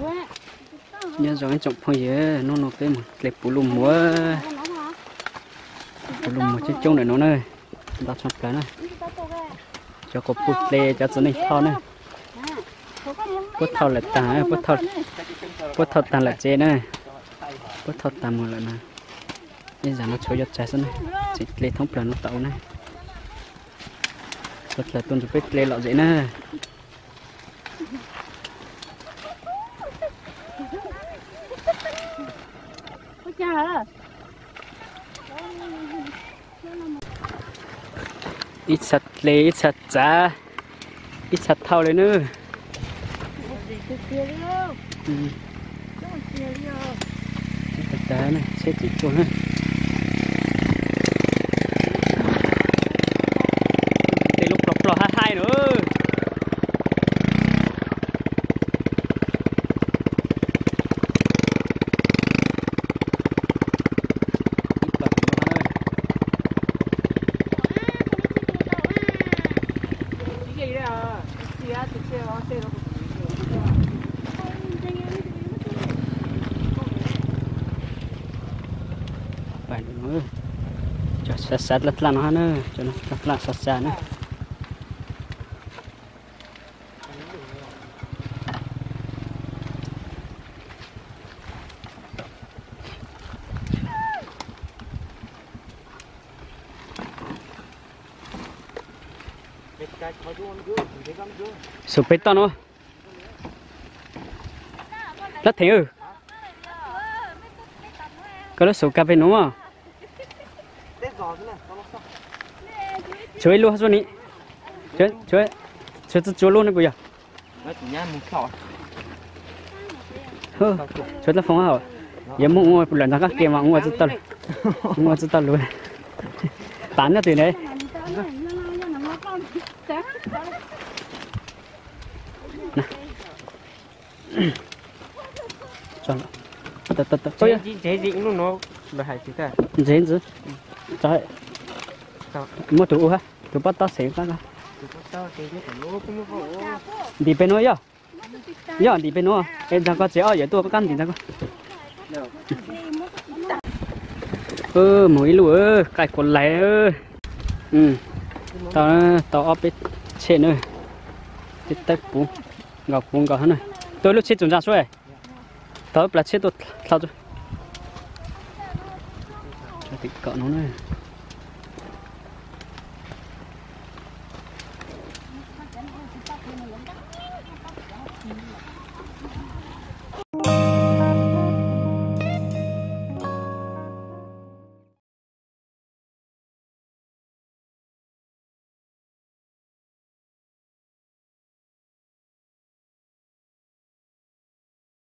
Nyob zoo ib tsoom phooj ywg, hnub no peb mus dle puv lus muag. Puv lus muag coob coob ntawm no na, ntau tshaj plaws na. Cov quas puj dle, cov txiv neej thauj na. Puab thauj lawm tag, puab thauj tag lawm tsev na. Puab thauj tag mus lawm na. Ib zam no tshuav yuav tsaig xwb na, tseem dle thoob plaws no tau na. Suav dlawg tuaj nrug peb dle lom zem na. Ib txha dle ib txha txav, ib txha thauj li na. Tag tag na, tsheb tsis tuaj na. Tej lub plog plog haib haib na. Cov xav xav dlaj dlaj no na, cov no dlaj dlaj xav xav na. Xub peb toj no. Lab theem, koj lub xub kas pes nuav. Tshuav ib lub xwb ni. Tshuav txhua txhua lub ne puas yog? Tshuav dlab foob hab. Yuav muab ua lawm ntxog qab ke mas ua tsi tau, ua tsi tau lus. Tav nyob twg ne? Ntxeev ntxiv. Muab tus ua, tus pob taub xeem. Ntim pem nuav yog. Yog ntim pem nuav, es ntxog koj tsev ob yawm tuaj koj ntim ntxog koj. Mus ib lub, qaij kuas lais. Tau, tau ob peb tsheb na. Peb tawb puv nkaus puv nkaus na. Tuaj lub tsheb txuas ntsa suab. Tau plas tsheb tuaj dlhau. Tim kaum no na.